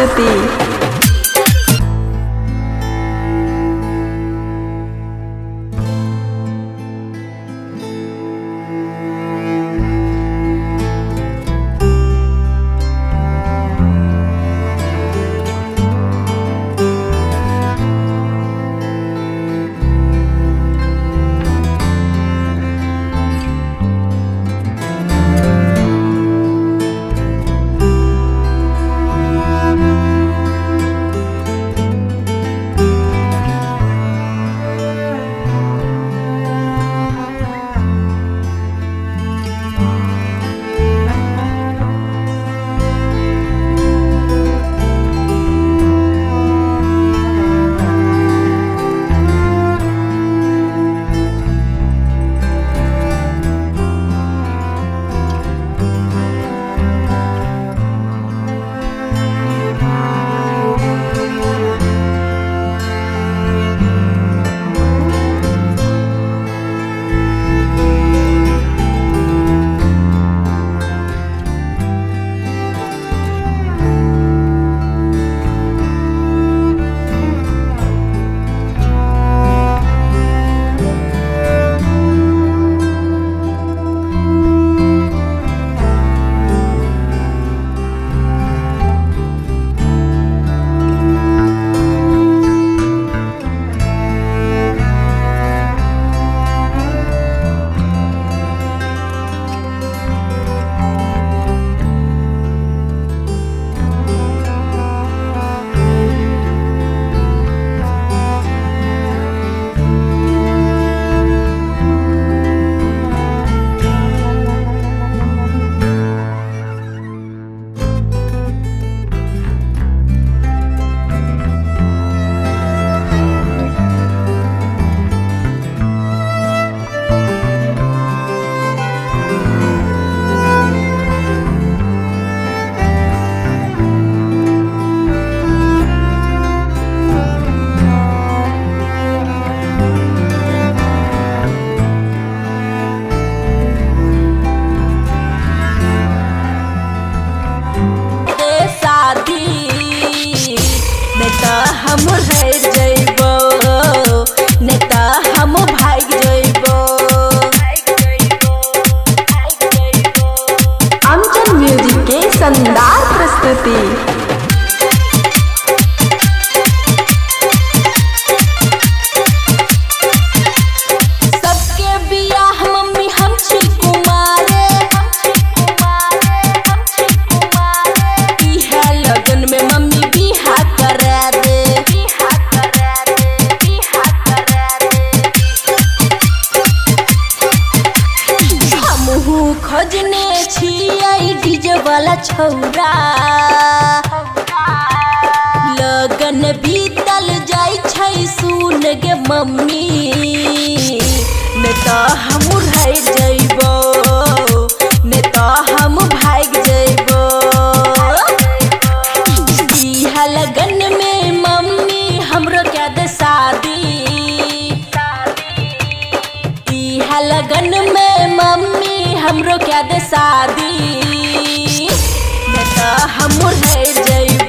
प्रस्तुति। हम रह जइबो नहीं त हम भाग जइबो। अंचल म्यूजिक के शानदार प्रस्तुति। सबके बियाह मम्मी हम छी कुमारे, इहे लगन में मम्मी बियाह करा दे। खोजने छियै डीजे वाला छौरा, लगन बीतल जाइ छै सुन गे मम्मी, नहीं त हम रह जइबो नहीं त हम भाग जइबो। इहा लगन में मम्मी हमरो क्या दे शादी, इहा लगन में मम्मी हमरो क्या दे शादी, नहीं त हम रह जइबो।